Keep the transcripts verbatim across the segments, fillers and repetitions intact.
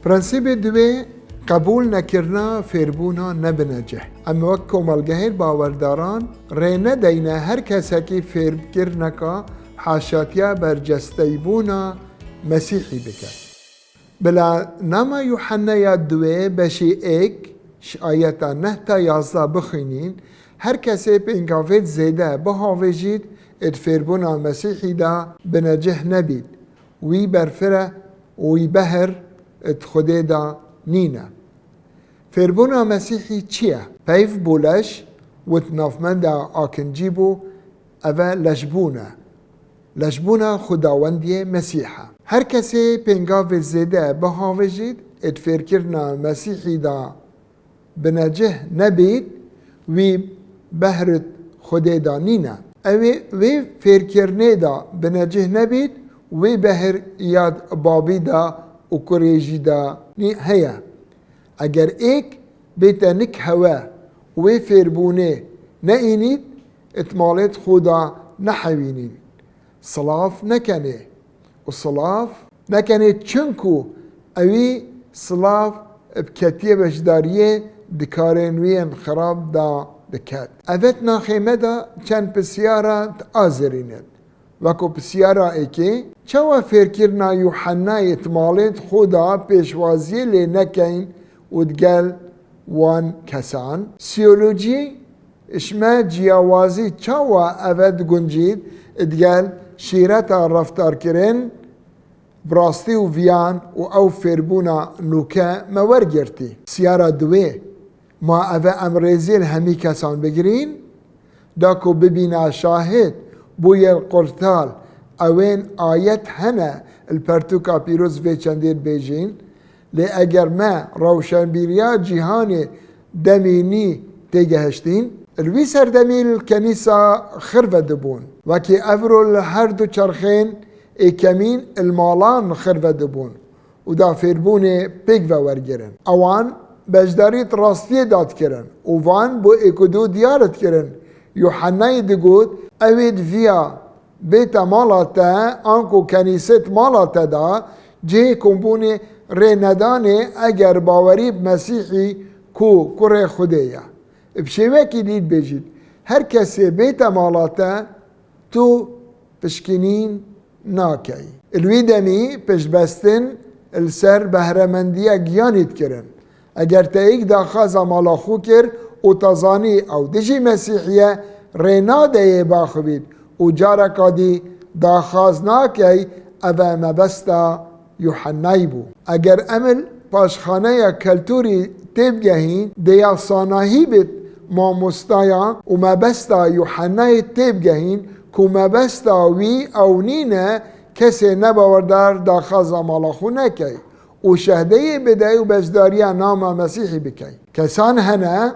Prensîbê duwê, qebûl nekirina fêrbûna nebinecih. Em wek komelgehê bawerdaran rê nedeyne her kesekî fêrkirineka haşatiya bercesteybûna Mesîhî bike. Bila nama Yuhanneya duwê beşî êk, ji ayeta neh ta yazdeh bixwînîn, her kesê pêngavêt zêde bihavêjît, êd fêrbûna Mesîhî de binecih nebît, wî berfire û wî behir êd Xwedê de nîne. Fêrbûna Mesîhî çi ye? Peyv bû leş, wit navmenda akincî bû, ev e leşbûn e. Leşbûna Xwedawendiyê Mesîh e. Her kesê pêngavê zêde bihavêjît, êd fêrkirina Mesîhî de binecih nebît, wî behrit Xwedê de nîne. Ew ê wê fêrkirinê de binecih nebît, wê behir yad babî de û kurê jî de nî heye. Eger êk bête nik hewe û wê fêrbûnê neînît, êd malêt Xweda nehewînîn. Silav nekenê û silav nekenê, çinku ewî silav bi ketiye beşdariyê di karên wî yên xirab de diket. Evet naxê me de çend pisyara diazirînin. Weko pisyara êkê, çawa fêrkirina Yuhennayê di malên xwe de pêşwaziyê lê nekeyn û digel wan kesan? Siyolojî, ji me ciyawazî çawa eve diguncît digel şîreta reftarkirin bi rastî û viyan û ew fêrbûna nûke me wergirtî? Pisyara duwê, ma eve em rêziyê li hemî kesan bigirîn? Da ku bibîna şahid, bûyê qurtal, ewên ayet hene li pertûka pîroz vê çendê dibêjîn, lê eger me rewşenbîriya cîhanê demî nî têgehiştîn, li wî serdemî li kenîsa xirve dibûn. Wekî evro li her du çerxên êkemîn li malan xirve dibûn û da fêrbûnê pêk ve wergirin. Ewan beşdarî di rastiyê de dikirin û van bo êk û du diyar dikirin. Yuhennayê digot, ew ê di viya bête mala te, anku kenîsê di mala te de, cihê kombûnê rê nedanê eger bawerî bi Mesîhî ku kurê Xwedê ye. Bi şêwekî dî dibêjît, her kesê bête mala te, tu pişkinîn nakey. Li wî demî piştbestin li ser behremendiya giyanî dikirin. Eger te êk daxwaza mala xwe kir û te zanî ew dijî Mesîhî ye, rê nade yê baxivît û careka dî daxwaz nakey, eve mebesta Yuhennayî bû. Eger em li paşxaneya keltûrî têbigehîn, dê ya sanahî bit mamostaya û mebesta Yuhennayê têbigehîn ku mebesta wî ew nîne kesê nebawerdar daxwaza mala xwe nekey û şehdeyê bide û beşdariya nama Mesîhî bikey. Kesan hene,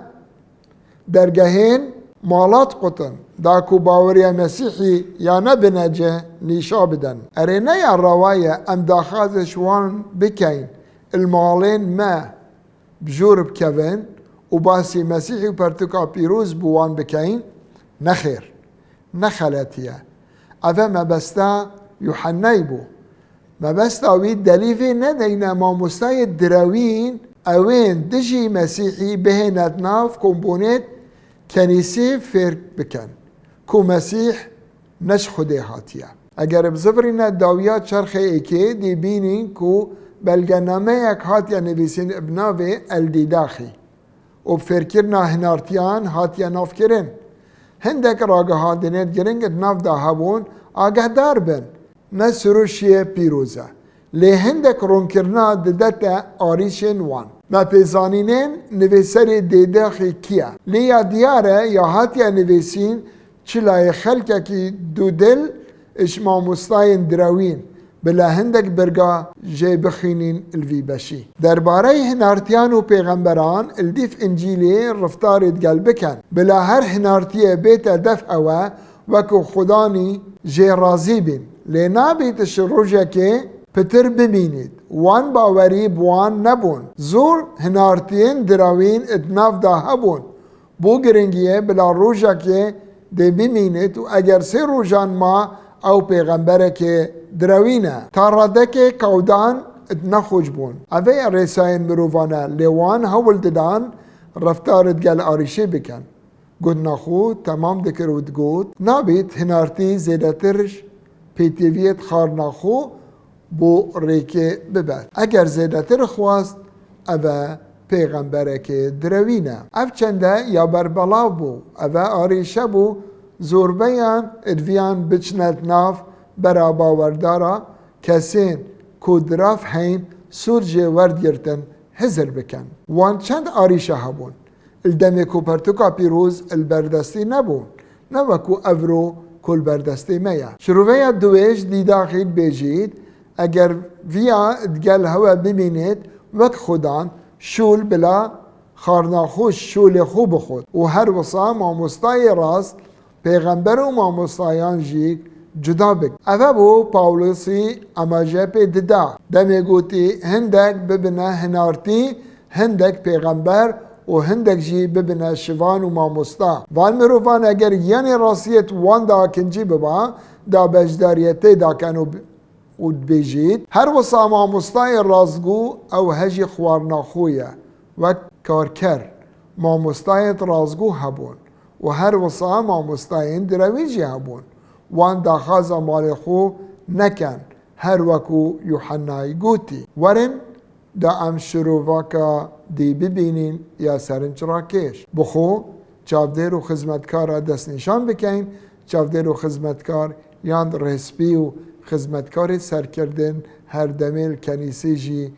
dergehên mala diqutin, da ku baweriya Mesîhî ya ne binecih nîşa bidin. Erê ne ya rewa ye em daxwazê ji wan bikeyn, li malên me bi jûr bikevin û basî Mesîhî û pertûka pîroz bi wan bikeyn? Nexêr, ne xeletî ye. Eve mebesta Yuhennayê bû. Mebesta wî delîvê nedeyne mamostayê direwîn ewên dijî Mesîhî bihêne di nav kombûnêt kenîsê fêr bikin ku Mesîh ne ji Xwedê hatiye. Eger bizivirîne dawiya çerxê êkê, dê bînîn ku belgenameyek hatiye nivîsîn bi navê El Dîdaxî û bi fêrkirina hinartiyan hatiye navkirin. Hindek ragihandinên giring di nav de hebûn, agehdar bin, ne sirûşiyê pîroz e, lê hindek rûnkirina didete arîşên wan. Me pê zanînên nivîserê Dêdaxî kî ye? Lê ya diyar e ya hatiye nivîsîn, çilayê xelkekî dûdil ji mamostayên direwîn, bila hindek birga jê bixwînîn li vî beşî. Derbarey hinartiyan û pêxemberan li dîv Încîlê reftarê digel bikin. Bila her hinartiyê bête def ewe, wekû Xudanî jê razî bîn. Lê nabît ji rojekê pitir bimînît. Wan bawerî bi wan nebûn. Zor hinartiyên direwîn di nav de hebûn. Bo giringiyê bila rojekê dê bimînit û eger sê rojan ma ew pêxemberekê direwîne. Ta radekê kawdan nexweş bûn. Ev e rêsayên mirovan e, lê wan hewl didan reftar digel arîşê bikin. Got nexwe temam dikir û digot, nabît hinartî zêdetir pêtiviyê xwarina xwe bo rêkê bibe. Eger zêdetir xwest, ev e pêxemberekê direwîne. Ev çende ya berbelav bû, ev e arîşe bû, zorbeyan diviyan biçine nav bera bawerdara, kesên ku dirav heyn sûd jê werdigirtin hizir bikin. Wan çend arîşe hebûn. Li demê ku pertûka pîroz li ber destê nebûn, ne wekû evro ku li ber destê me ye. Şiroveya duwêj dîdaxî dibêjît, eger viya digel hewe bimînêt, wek xudan, şûl bila xarna xwe şûlê xwe bixwit û her wisa mamostayê rast, pêxember û mamostayan jî cuda bik. Ev hebû Pawlosî emaje pê dida. Demê gotî, hindek bibine hinartî, hindek pêxember û hindek jî bibine şivan û mamosta. Van mirovan eger giyanê rastiyê di wan de akincî biba, da beşdariyê tê daken û bi-, û dibêjît, her wisa mamostayê rastgû ew hejî xwarina xwe ye, wek karker, mamostayêt rastgû hebûn û her wisa mamostayên direwîn jî hebûn. Wan daxwaza malê xwe neken, her wekû Yuhennayî gotî. Werin, da em şirovaka dî bibînin ya serinçrakêş. Bi xwe çavdêr û xizmetkara destnîşan bikeyn, çavdêr û xizmetkar yan rêspî û xizmetkarê serkirdin her demê li kenîsê jî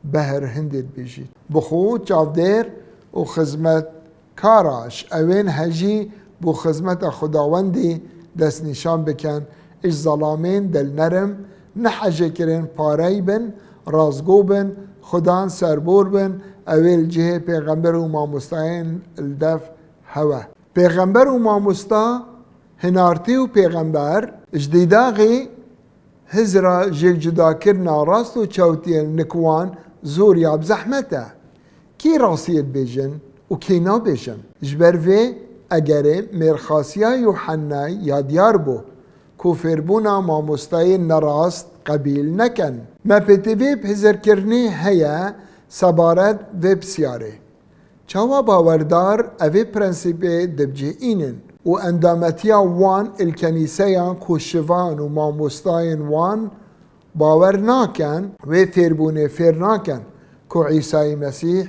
behr hindê dibêjît. Bi xwe çavdêr û xizmet kara ji ewên hejî bo xizmeta Xwedawendî destnîşan bikin, ji zelamên dilnerim, nehejêkirin parey bin, rastgo bin, Xudan serbor bin, ewê li cihê pêxember û mamostayên li dev hewe. Pêxember û mamosta, hinartî û pêxember, ji dîdaxî Hizra jêkcudakirina rast û çewtiyên li nik wan zor ya bi zehmet e. Kî rastiyê dibêjin û kî nabêjin? Ji ber vê egerê mêrxasiya Yuhennayê ya diyar bû ku fêrbûna mamostayên nerast qebîl nekin. Me P T V bi hizirkirinê heye sebaret vê pisyarê. Çawa bawerdar evê prensîpê dibcihînin û endametiya wan il kenîseyan ku şivan û mamostayên wan bawer nakin, wê fêrbûnê fêr nakin ku Îsayî Mesîh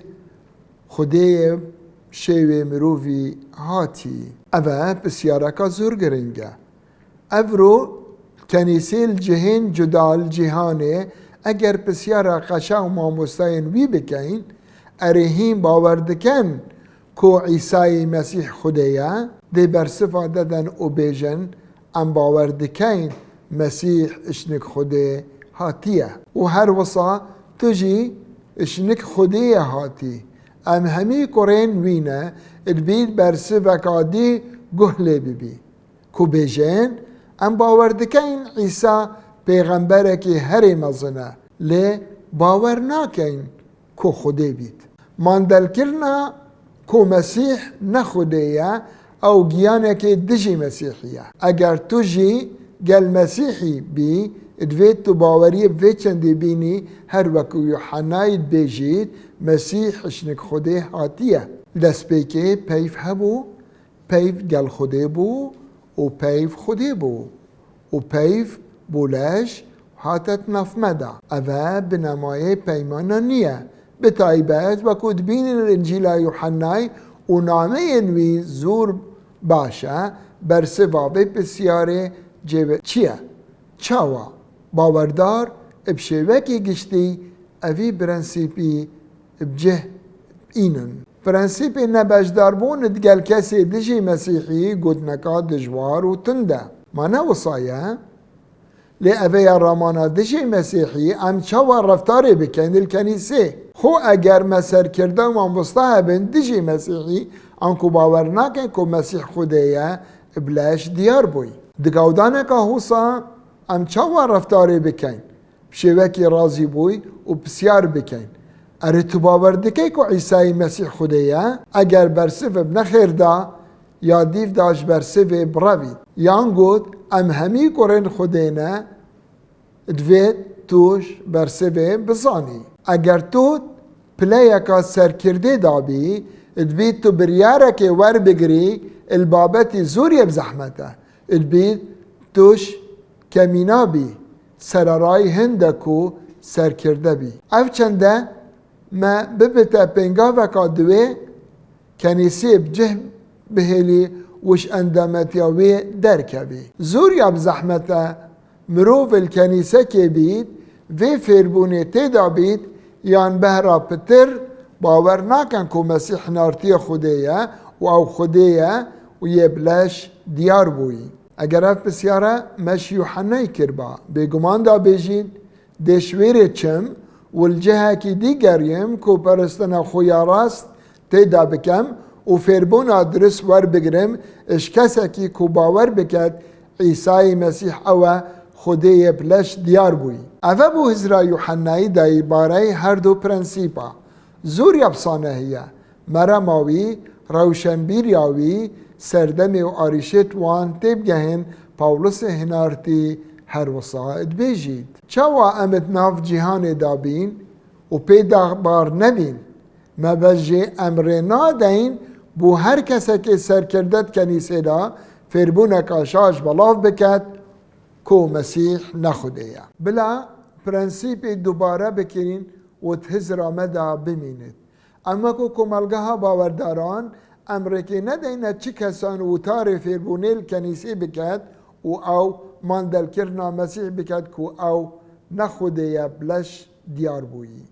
Xwedê ye, şêwê mirovî hatî? Ev e pisyareka zor giring e. Evro kenîsê li cihên cuda li cîhanê eger pisyara qeşa û mamostayên wî bikeyn, erê hîn bawer dikin ku Îsayê Mesîh Xwedê ye, dê bersiva de den û bêjin, em bawer dikeyn Mesîh ji nik Xwedê hatiye. Û her wisa tu jî ji nik Xwedê ye hatî. Em hemî kurên wî ne, dibît bersiveka dî guh lê bibî. Ku bêjin, em bawer dikeyn Îsa pêxemberekî herê mezin e, lê bawer nakeyn ku Xwedê bît. Mandelkirina ku Mesîh ne Xwedê ye, ew giyanekê dijî Mesîhî ye. Eger tu jî gel Mesîhî bî, divê tu baweriyê bi vê çendê bînî, her wekû Yuhennayî dibêjît, Mesîh ji nik Xwedê hatiye. Destpêkê peyv hebû, peyv gel Xwedê bû û peyv Xwedê bû û peyv bû leş hate di nav me de. Ev e binemayê peymana nû ye. Bi taybet wekû dibînin li Încîla Yuhennayê û nameyên wî zor baş e, bersiva vê pisyarê cêbe çi ye? Çawa bawerdar bi şêwekî giştî evî prensîpî bi cih bînin? Prensîpê nebeşdarbûn digel kesê dijî Mesîhî gotineka dijwar û tund e. Ma ne wisa ye? Lê ev e ya ramana dijî Mesîhî em çawa reftarê bikin li kenîsê? Xwe eger me serkirde û mamosta hebin dijî Mesîhî, anku bawer nakin ku Mesîh Xwedê ye, bi leş diyar bûyî. Di gawdaneka hosa em çawa reftarê bikin? Bi şêwekî razîbûy û pisyar bikeyn, Erê tu bawer dikey ku Îsayî Mesîh Xwedê ye? Eger bersiv bi nexêr da, ya dîv da ji bersivê birevît. Yan got, em hemî kurên Xwedê ne, Divê tu ji bersivê bizanî. Eger tu pileyeka serkirdê dabî, dibî tu biryarekê werbigirî li babetî zûriyê bi zehmet e. Dibî tu ji kemîna bî, sererayî hinde ku serkirde bî. Ev çende me bibite pêngaveka divê kenîsê bi cih bihêlî û ji endametiya wê derkevî. Zûriya bi zehmet e mirov li kenîsekê bît, vê fêrbûnê tê de bît, yan behra pitir bawer nakin ku Mesîh hinartiyê Xwedê ye û ew Xwedê ye û yê bi leş diyar bûyî. Eger ev pisyare me ji Yuhennayê kirba, bêguman da bêjîn, dê ji wêrê çim û li cihekî dî geriyim ku peristina xwe ya rast tê de bikem û fêrbûna dirust werbigirim ji kesekî ku bawer biket Îsayê Mesîh ew e, Xwedê yê bi leş diyar bûyî. Ev e bû hizra Yuhennayî dayî bareyê her du prensîpa. Zûriya bi sanehî ye. Merema wî, rewşenbîriya wî, serdemê û arîşêt wan tê bigehên Pawlusê hinartî her wisa dibêjît. Çawa em di nav cîhanê de bîn û pê de bar nebîn? Me bes jê em rê nadeyin bo her kesekê serkirde di kenîsê de fêrbûneka şaş belav biket ku Mesîh ne Xwedê ye. Bila prensîpê dubare bikirîn û di hizra me de bimînit. Em wekî komelgeha bawerdaran, em rêkê nedeyne çi kesan wî tarê fêrbûnê li kenîsê biket û ew mandelkirina Mesîh biket ku ew ne Xwedê ye bi leş diyar bûyî.